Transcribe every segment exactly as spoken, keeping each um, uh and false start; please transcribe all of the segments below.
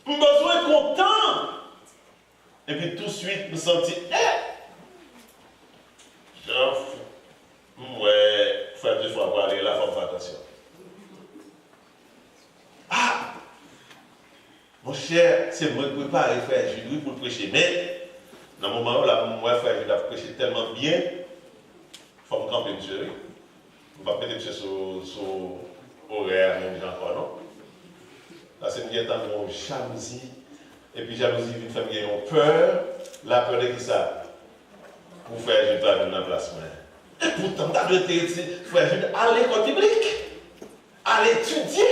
M bezwen kontan. Epi touswit, m santi, eh! Jan m wè frè Difwa prale la, fò m fè atansyon. Ah! Monchè, se mwen k prepare frè Jid wi pou l preche, men nan moman yo la, m wè frè Jid ap preche tèlman byen, fò m kanpe misye wi. M p ap mete misye sou, sou orè a menm jan ankò non. Paske m gentan gen yon jalouzi, epi jalouzi vin fè m gen yon pè. Lapè de kisa? Pou frè Jid pa vin nan plas mwen. Epoutan, m ta dwe te di frè Jid al lekòl piblik, al etidye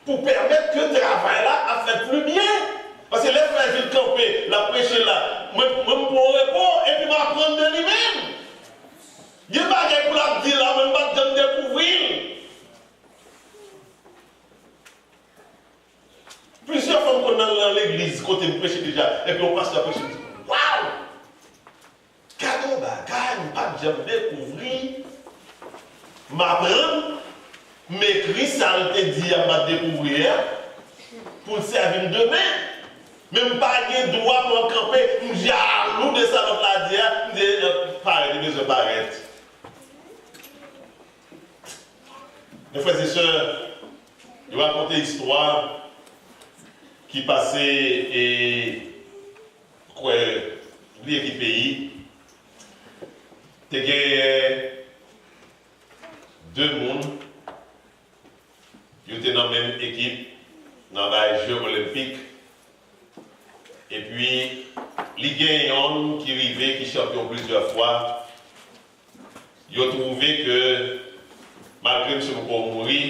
pou pèmèt ke travay la ap fèt pli byen. Paske lè frè Jid kanpe, l ap preche la, mwen, mwen m pran repo, epi m aprann de li menm. Gen bagay pou l ap di la, mwen m pa t janm dekouvri l. Plizyè fwa m konn al nan legliz kote m preche deja, epi yon pastè ap preche, m di, waw! Gade yon bagay m pa t janm dekouvri. M aprann, m ekri sa l te di a m pa t dekouvri a, pou l sèvi m demen. Men m pa gen dwa pou m kanpe, m jalou de sa lòt la di a, m di, eh, parèt, li bezwen parèt. Mes frères et sœurs, yo rakonte istwa ki pase e kwè, bliye ki peyi, te genyen de moun, yo te nan menm ekip nan bay Je Olenpik, epi li gen yonn ki rive, ki chanpyon plizyè fwa. Yo twouve ke, malgre misye poko mouri,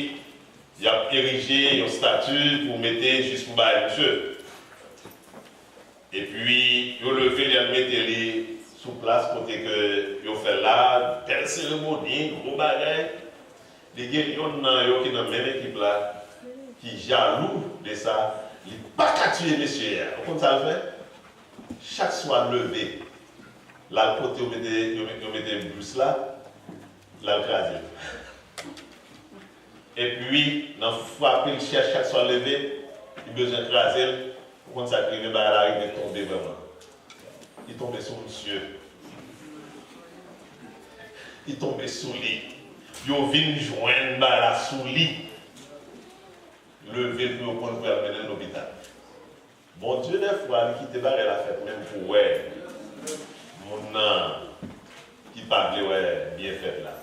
y ap erije yon stati pou mete jis pou bay misye. Epi, yo leve li al mete li sou plas kote ke yo fè l la, bèl seremoni, gwo bagay. Li gen yonn nan yo ki nan menm ekip la, ki jalou de sa, li pa ka tiye mesye a. Ou konn sa l fè? Chak swa l leve, l al kote yo mete, yo, yo mete bis la, l al kraze l. Epi, nan frape l chè chak swa l leve, li bezwen kraze l. Ou konn sa k rive, bagay la rive tonbe vrèman. Li tonbe sou misye. Li tonbe sou li. Yo vin jwenn bagay la sou li. Leve l pou yo pran l pou y al mennen l lopital. Bondye, dèfwa, li kite bagay la fèt menm pou wè moun nan ki pa vle wè byen fèt la.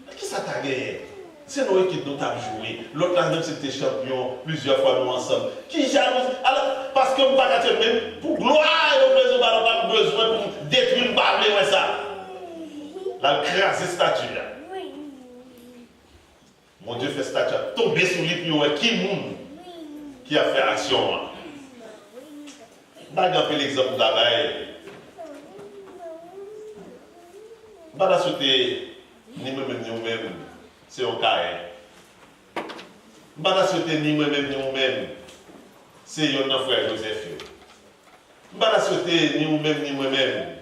Men kisa ta genyen? Se nan yon ekip nou t ap jwe. Lòt la, menm si l te chanpyon, plizyè fwa nou ansanm. Ki jalouzi! Alò, paske m pa ka tchèt menm, pou glwa yo bezwen ba l, pa bezwen pou m detwi l, m pa vle wè sa. L al kraze estati a. Bondye fè estati a tonbe sou li pou yo wè ki moun ki ap fè aksyon an. M pa gen anpil egzanp m ta bay. M pa ta swete ni mwen menm ni ou menm se yon Kayen. M pa ta swete ni mwen menm ni ou menm se yonn nan frè Jozèf yo. M pa ta swete ni ou menm ni mwen menm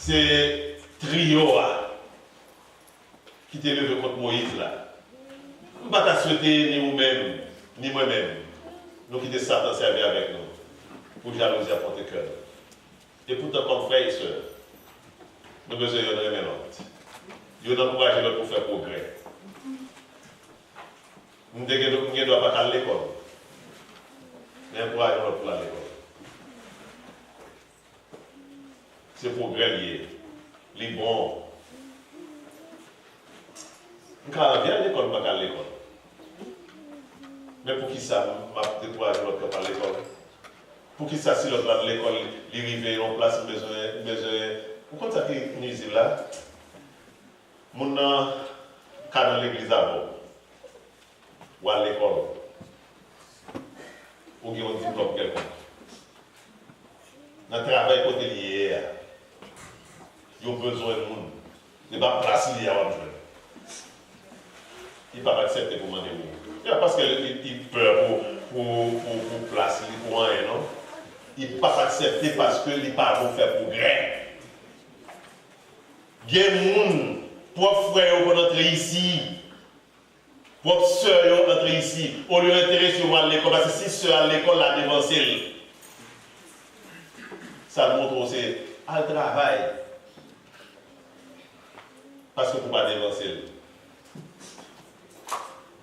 se triyo a ki te leve kont Moyiz la. M pa ta swete ni ou menm, ni mwen menm, nou kite Satan sèvi avèk nou pou jalouzi a pote kè nou. Epoutan, kòm frè e sè, nou bezwen yonn renmen lòt. Yonn ankouraje lòt pou fè pwogrè. M te gen, m gen dwa pa t al lekòl, men ankouraje lòt pou l al lekòl. Se pwogrè l ye. Li bon. M ka anvi al lekòl, m pa ka al lekòl. Men poukisa m ap dekouraje lòt k ap al lekòl? Poukisa si lòt la al lekòl, li rive yon plas, m bezwen, m bezwen, ou konn sa ki nwizib la? Moun nan ka nan legliz avè w. W al lekòl. Ou gen yon diplòm kèlkonk. Nan travay kote li ye a, yo bezwen moun. Se pa plas li ye a w ap jwenn. Li p ap aksepte pou mande pou ou. Se pa paske li, li, li pè pou, pou, pou, pou plas li, pou anyen, non. Li p ap aksepte paske li pa vle w fè pwogrè. Gen moun, pwòp frè yo konn antre isi. Pwòp sè yo antre isi, olye yo enterese yo al lekòl, paske si sè a al lekòl, l a devanse l. Sa l montre w se al travay, paske pou pa devanse l.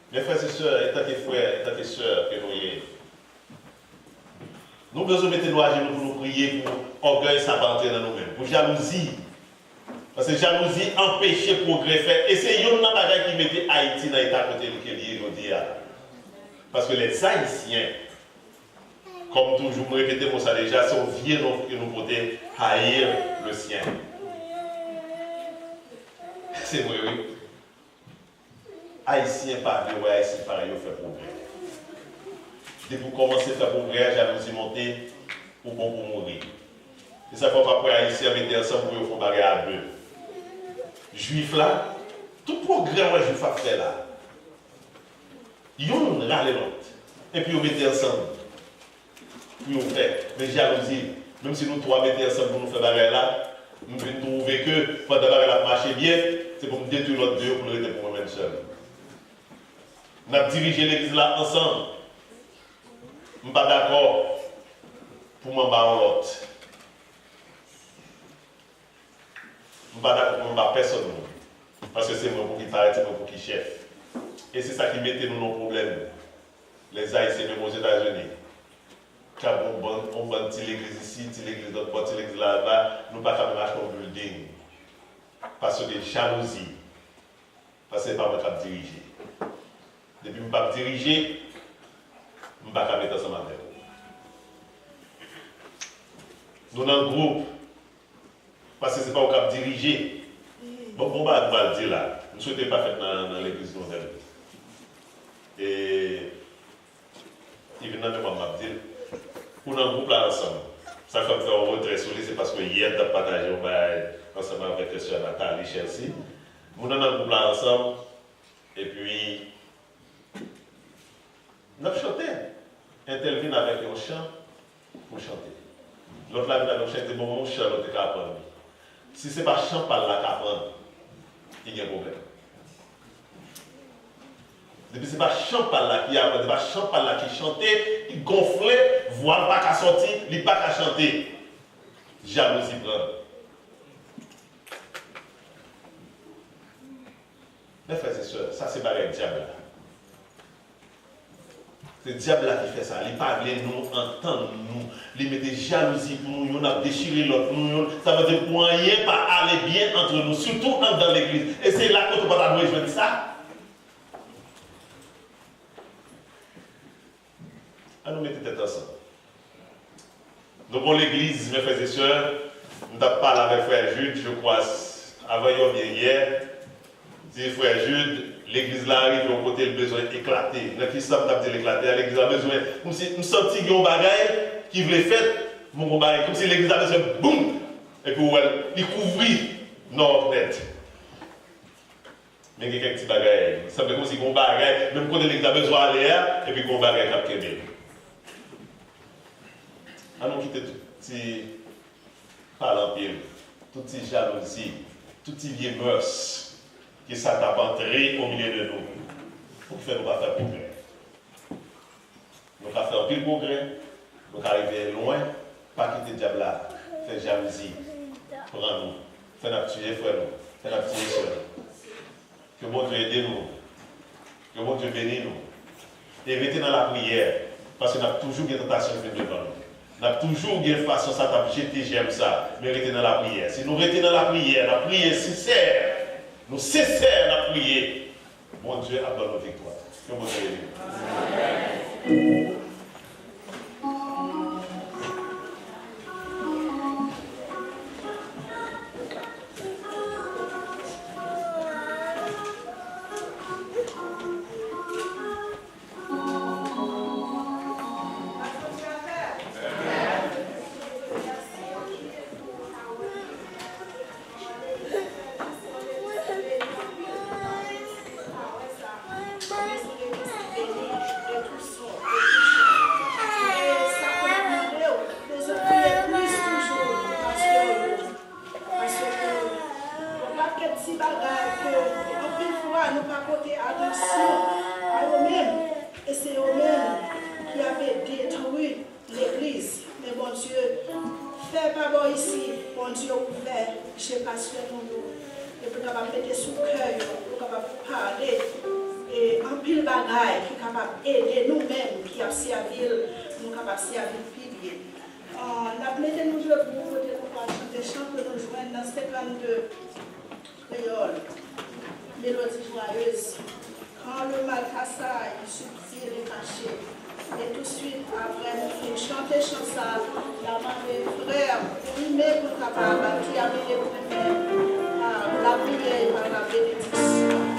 Men frè e sè, etanke frè, etanke sè ke nou ye, nou bezwen mete nou ajenou pou nou priye pou ògèy sa pa antre nan nou menm, pou jalouzi. Paske jalouzi anpeche pwogrè fèt. E se youn nan bagay ki mete Ayiti nan eta kote ke l ye jodi a. Paske les Haïtiens, kòm toujou, m repete mo sa deja, se yon vye non ke nou pote, haïr le sien. Se vre, wi. Ayisyen pa vle wè Ayisyen parèy yo fè pwogrè. Depi w kòmanse fè pwogrè a, jalouzi monte, ou bon pou mouri. Se sa k fè w p ap wè Ayisyen mete ansanm pou yo fè yon bagay a de. Jwif la, tout pwogrè w wè Jwif ap fè la, youn rale lòt, epi yo mete ansanm pou yo fè. Men jalouzi, menm si nou twa mete ansanm pou nou fè bagay la, m vin twouve ke pandan bagay la ap mache byen, se pou m detwi lòt de yo pou l rete pou mwen menm sèl. N ap dirije legliz la ansanm. M pa dakò pou m anba yon lòt. M pa dakò pou m anba pèsonn moun. Paske se mwen pou ki parèt, se mwen pou ki chèf. E se sa ki mete nou nan pwoblèm. Les Haïtiens, menm Ozetazini, k ap gen yon bann, yon bann ti legliz isi, ti legliz lòt bò, ti legliz laba, nou pa ka menm achte yon building. Paske jalouzi. Paske se pa mwen k ap dirije. Depi m p ap dirije, m pa ka met ansanm avèk ou. Nou nan gwoup, paske se pa ou k ap dirije. Bon, bon bagay m pral di la, m swete l pa fèt nan, nan legliz nouvèl. E, li vin nan memwa m, m ap di l. Ou nan gwoup la ansanm. Sa k fè m fè yon retrè sou li, se paske yè m t ap pataje yon bagay ansanm avèk sè Nathalie Chelsea. Moun nan nan gwoup la ansanm, epi n ap chante. Entèl vin avèk yon chan pou chante. Lòt la vin avèk yon chan, li di, "Bon, yon chan nou te ka aprann li." Si se pa chan pa l la k aprann, li gen pwoblèm. Depi se pa chan pa l la ki aprann, se pa chan pa l la ki chante, li gonfle, vwa l pa ka sòti, li pa ka chante. Jalouzi pran l. Men frè e sè, sa se bagay dyab la. Se dyab la ki fè sa. Li pa vle nou antann nou. Li mete jalouzi pou nou, youn ap dechire lòt, nou youn. Sa vle di pou anyen pa ale byen antre nou, sitou anndan legliz. E se la kote w pa ta dwe jwenn sa. Ann nou mete tèt ansanm. Nou gon legliz, mes frères et sœurs, m t ap pale avèk frè Jude, je crois, avan yè oubyen yè, di frè Jude, legliz la rive yon kote l bezwen eklate. Nan ki sa m t ap di l eklate a, legliz la bezwen, kòmsi m santi gen yon bagay ki vle fèt, m gon bagay, kòmsi legliz la bezwen boum, epi w wè l, li kouvri nò nèt. Men gen kèk ti bagay, sanble kòmsi gon bagay, menm kote legliz la bezwen ale a, epi gon bagay k ap kenbe l. Ann nou kite tout ti pale anpil, tout ti jalouzi, tout ti vye mœurs ke sa t ap antre o milye de nou, pou ki fè nou pa fè pwogrè. Nou ka fè anpil pwogrè, nou ka rive lwen, pa kite dyab la fè jalouzi pran nou, fè n ap tiye frè nou, fè n ap tiye sè nou. Ke Bondye ede nou, ke Bondye beni nou. E rete nan lapriyè, paske n ap toujou gen tantasyon ki vin devan nou. N ap toujou gen fason sa t ap jete jèm sa, men rete nan lapriyè. Si nou rete nan lapriyè, n ap priye sensè, nou sensè, n ap priye, Bondye ap ban nou viktwa. Ke Bondye beni nou. Pou kapab ede nou menm ki ap sèvi l, pou nou kapab sèvi l pi byen. Ah, n ap mete nou debou kote nou pral chante chan ke nou jwenn nan senkannde kreyòl, Mélodie joyeuse. Quand le mal t'assaille, subtil et caché. E tousuit, apre nou fin chante chan sa, n a mande frè Prime pou l kapab tèmine pou nou, ah, lapriyè e pa la benediksyon.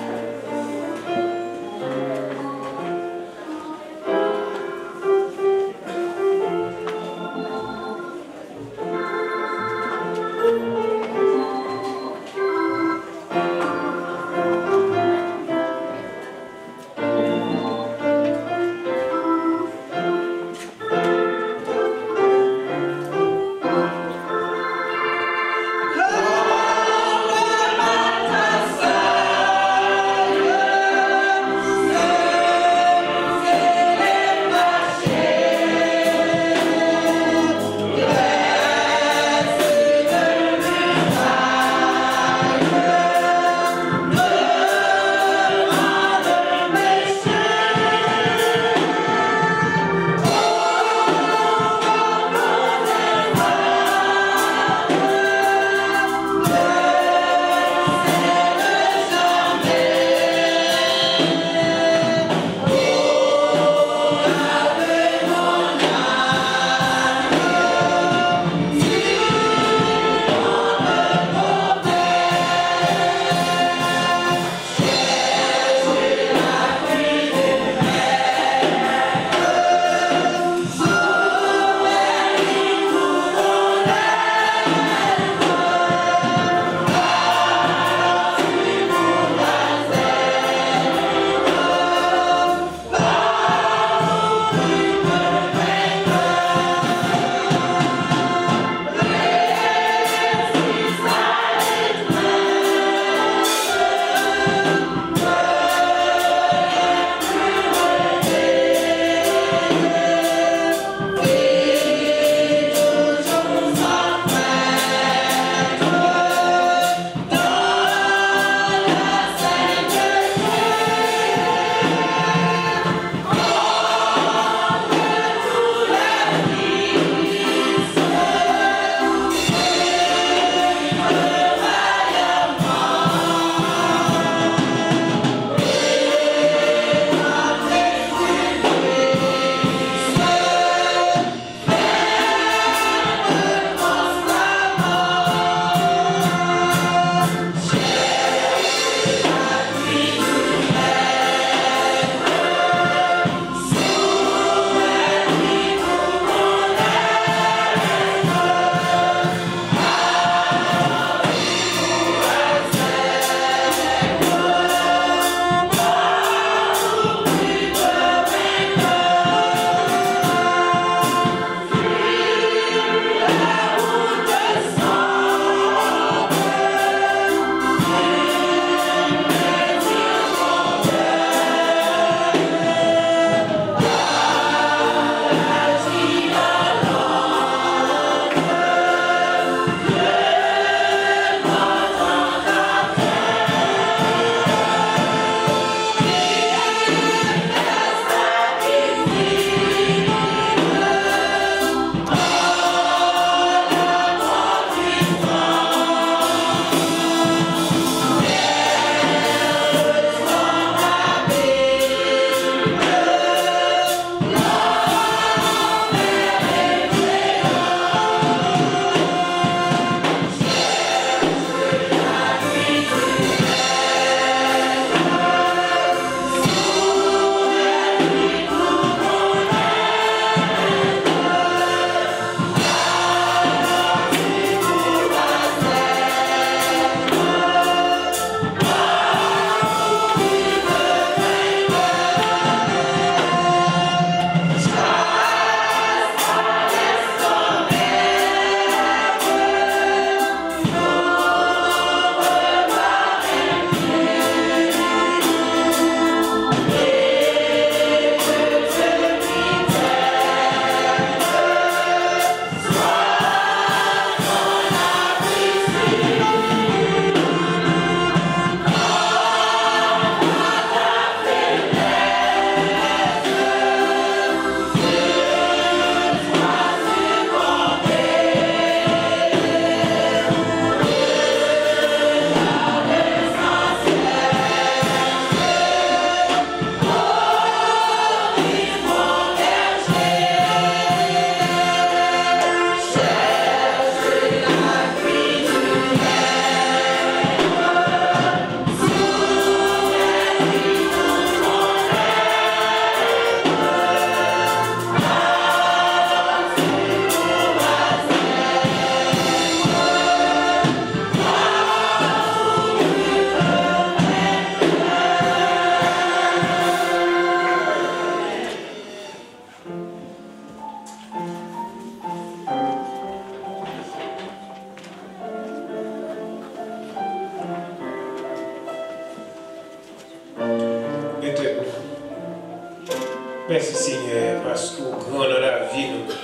Mèsi, Senyè, paske w gran nan lavi nou.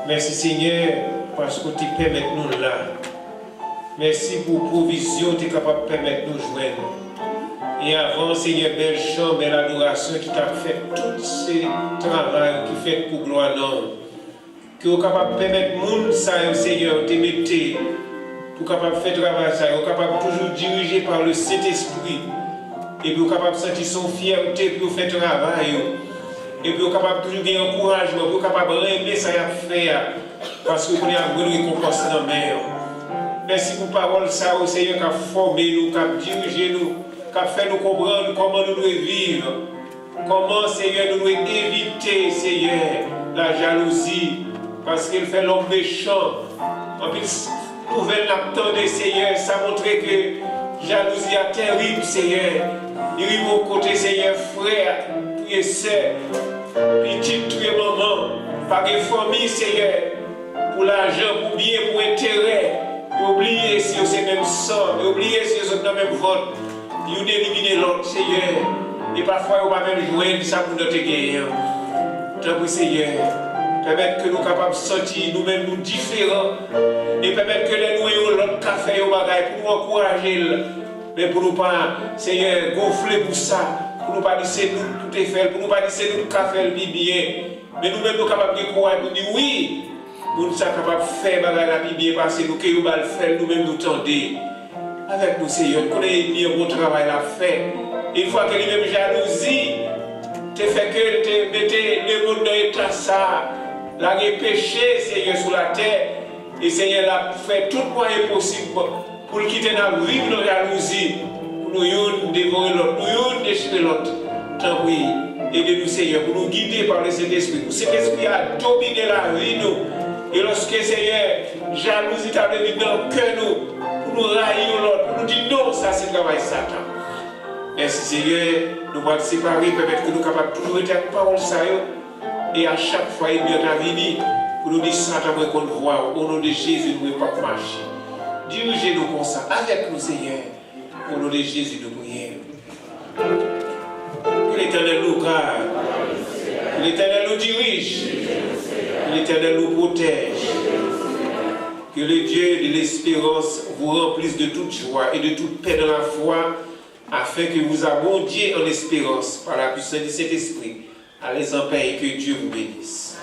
Mèsi, Senyè, paske w te pèmèt nou la. Mèsi pou pwovizyon w te kapab pèmèt nou jwenn. E avan, Senyè, bèl chan, bèl adorasyon ki t ap fèt, tout se travay ki fèt pou glwa non w. Ke w kapab pèmèt moun sa yo, Senyè, w te mete pou kapab fè travay sa yo, kapab toujou dirije pa le Sentespri, epi w kapab santi se yon fyète pou yo fè travay yo, epi w kapab toujou gen ankourajman, pou yo kapab renmen sa y ap fè a, paske yo konnen y ap jwenn rekonpans nan men w. Mèsi pou pawòl sa yo, Senyè, k ap fòme nou, k ap dirije nou, k ap fè nou konprann kòman nou dwe viv. Kòman, Senyè, nou dwe evite, Senyè, lajalouzi, paske l fè lòm mechan. Anpil s- nouvèl n ap tande, Senyè, sa montre ke jalouzi a tèrib, Senyè. Li rive yon kote, Senyè, frè touye sè, pitit touye manman, pa gen fanmi, Senyè, pou lajan, pou byen, pou enterè. Yo bliye si yo se menm san, yo bliye si yo sot nan menm vant. Youn elimine lòt, Senyè, e pafwa yo pa menm jwenn sa moun nan te genyen an. Tanpri, Senyè, pèmèt ke nou kapab santi nou menm nou diferan, e pèmèt ke lè nou wè yon lòt ka fè yon bagay, pou nou ankouraje l, men pou nou pa, Senyè, gonfle pou sa, pou nou pa di se nou k te fè l, pou nou pa di se nou k ka fè l pi byen, men nou menm nou kapab gen kouraj pou di wi, moun sa kapab fè bagay la pi byen pase nou, ke yo ba l fè l, nou menm nou tande. Avèk nou, Senyè, nou konnen enmi an gon travay l ap fè. E yon fwa ke li menm jalouzi te fè ke l te mete lemonn nan eta sa a, lage peche, Senyè, sou latè, e Senyè, l ap fè tout mwayen posib pou l kite n ap viv nan jalouzi, pou nou youn devore lòt, nou youn dechire lòt. Tanpri, ede nou, Senyè, pou nou gide pa le Sentespri, pou Sentespri a domine lavi nou. E lòske, Senyè, jalouzi ta vle vin nan kè nou, pou nou rayi yon lòt, pou nou di non, sa se travay Satan. Mèsi, Senyè, nou pral separe, pèmèt ke nou kapab toujou rete ak pawòl sa yo. E a chak fwa enmi an ta vini, pou nou di, Satan, mwen konn vwa w, o non de Jezi, nou mwen p ap mache. Dirije nou konsa, avèk nou, Senyè. O non de Jezi, nou priye. Que l'Éternel nous garde, que l'Éternel nous dirige, que l'Éternel nous protège. Que le Dieu de l'espérance vous remplisse de toute joie et de toute paix dans la foi, afin que vous abondiez en espérance par la puissance du Saint-Esprit. Allez en paix et que Dieu vous bénisse.